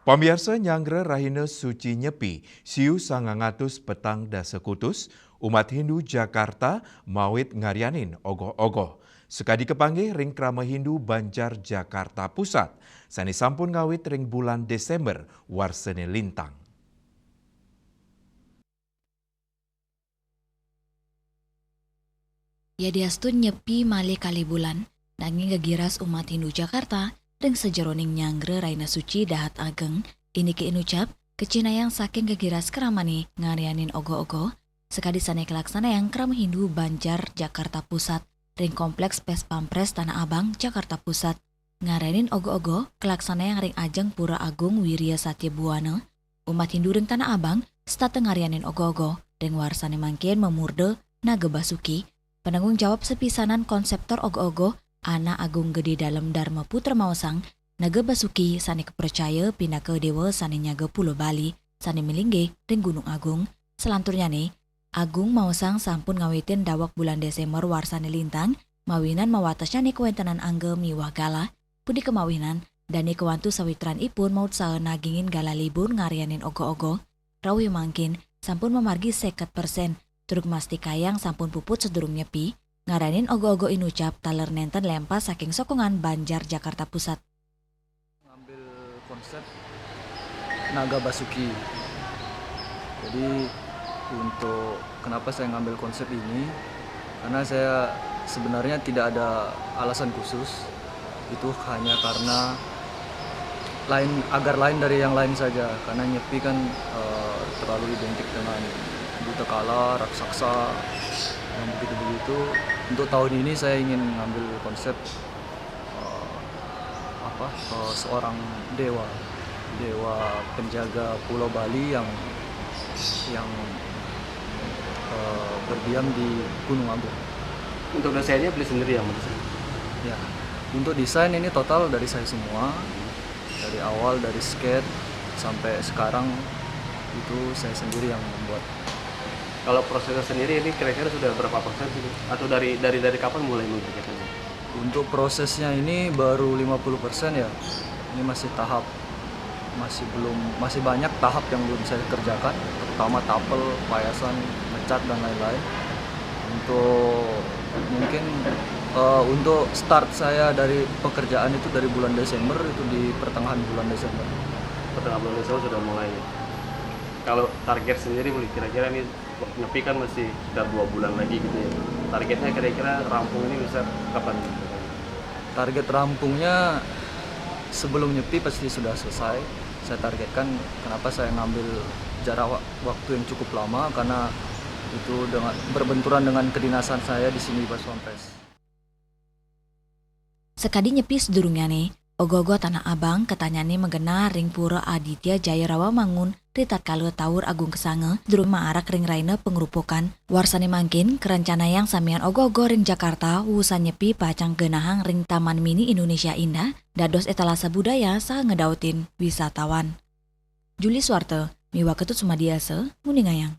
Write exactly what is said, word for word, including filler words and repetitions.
Pamiarsa, nyanggra rahina suci Nyepi, siu sangang atus petang dasa kutus, umat Hindu Jakarta mawit ngarianin ogoh-ogoh. Sakadi kapanggih ring krama Hindu Banjar Jakarta Pusat, sane sampun ngawit ring bulan Desember warsane lintang. Yadiastun Nyepi malih kalih bulan, nanging gegiras umat Hindu Jakarta ring sajeroning nyanggra rahina suci dahat ageng, indike inucap, kacihnayang saking gegiras kramane ngarianin ogoh-ogoh, sakadi sane kalaksanayang krama Hindu Banjar Jakarta Pusat ring Kompleks Pas Pampres Tanah Abang, Jakarta Pusat. Ngarianin ogoh-ogoh kalaksanayang ring ajeng Pura Agung Wirya Satya Buana. Umat Hindu ring Tanah Abang setata ngarianin ogoh-ogoh ring warsane mangkin mamurda Naga Basuki. Pananggung jawab sapisanan konseptor ogoh-ogoh, Anak Agung Gede Dalem Dharma Putra maosang, Naga Basuki sane kapracaya pinaka dewa sane nyaga Pulo Bali sane malinggih ring Gunung Agung. Salanturnyane, Agung maosang sampun ngawitin daweg bulan Desember warsane lintang, mawinan mawatesnyane kawentenan angga miwah galah, punika mawinan dane kawantu sawitranipun mautsaha nagingin galah libur ngarianin ogoh-ogoh. Rauh mangkin sampun mamargi seket persen, tur mastikayang sampun puput sadurung Nyepi, ngarianin ogoh-ogoh inucap taler nenten lempas saking sokongan Banjar Jakarta Pusat. Ngambil konsep Naga Basuki. Jadi, untuk kenapa saya ngambil konsep ini, karena saya sebenarnya tidak ada alasan khusus. Itu hanya karena lain, agar lain dari yang lain saja, karena Nyepi kan, eh, terlalu identik dengan buta kala, raksasa, yang begitu-begitu. Untuk tahun ini saya ingin ngambil konsep, eh, apa, eh, seorang dewa, dewa penjaga Pulau Bali yang, yang, eh, berdiam di Gunung Agung. Untuk desainnya beli sendiri ya, Mas? Ya, untuk desain ini total dari saya semua, dari awal, dari sketch sampai sekarang itu saya sendiri yang membuat. Kalau prosesnya sendiri ini kira-kira sudah berapa persen sih? Atau dari, dari, dari kapan mulai mengerjakannya? Untuk prosesnya ini baru lima puluh persen ya. Ini masih tahap, masih belum, masih banyak tahap yang belum saya kerjakan, terutama tapel, payasan, ngecat dan lain-lain. Untuk mungkin, eh, untuk start saya dari pekerjaan itu dari bulan Desember, itu di pertengahan bulan Desember. Pertengahan bulan Desember sudah mulai. Kalau target sendiri, boleh kira-kira nih, Nyepi kan masih sekitar dua bulan lagi gitu ya. Targetnya kira-kira rampung ini bisa kapan? Target rampungnya sebelum Nyepi pasti sudah selesai saya targetkan. Kenapa saya ngambil jarak wa-, waktu yang cukup lama? Karena itu dengan, berbenturan dengan kedinasan saya di sini, Pas Pampres. Sakadi Nyepi sadurungnyane, ogoh-ogoh Tanah Abang katanyane magenah ring Pura Aditya Jaya Rawamangun ritatkala Taur Agung Kesanga durung maarak ring rahina pangrupukan. Warsane mangkin karencanayang samian ogoh-ogoh ring Jakarta, wusan Nyepi pacang genahang ring Taman Mini Indonesia Indah dados etalase budaya saha ngedautin wisatawan. Juli Suarta miwah Ketut Sumadiasa nguningayang.